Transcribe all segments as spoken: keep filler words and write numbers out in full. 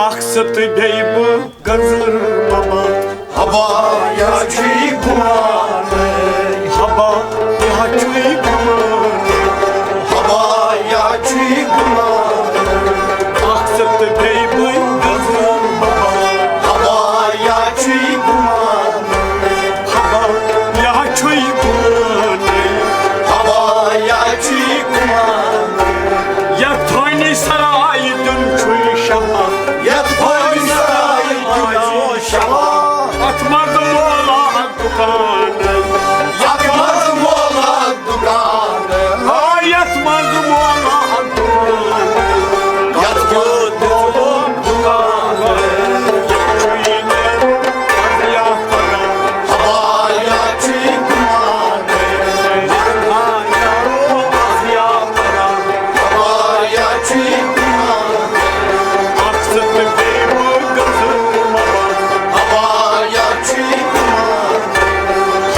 اکھ ژٕ تہٕ بیٚیہِ بہٕ گٔنزٕر ببا۔ ہبا یا چھُے گُمانَے۔ ہبا یا چھُے گُمانَے۔ ہبا یا چھُے گُمانَے۔ اکھ ژٕ تہٕ بیٚیہِ بہٕ گٔنزٕر ببا۔ ہبا یا چھُے گُمانَے۔ ہبا یا چھُے گُمانَے۔ ہبا یا چھُے گُمانَے۔ یتھ فانی سرایہِ دیُن چھُے شبا۔ یتھ فانی سرایہِ دیُن چھُے شبا۔ اتھ منٛز مولا دُکان۔ یتھ منٛز مولا دُکان۔ آ، یتھ منٛز مولا دُکان۔ یتھ منٛز مولا دُکان۔ یتھ چھُے نہٕ پگاہ۔ ہبا یا چھُے گُمانَے۔ ہبا یا چھُے گُمانَے۔ اکھ ژٕ تہٕ بیٚیہِ بہٕ گٔنزٕر ببا۔ ہبا یا چھُے گُمانَے۔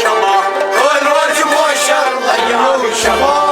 شباب، کٲلۍ روزِ ماشاءاللہ، یا شباب۔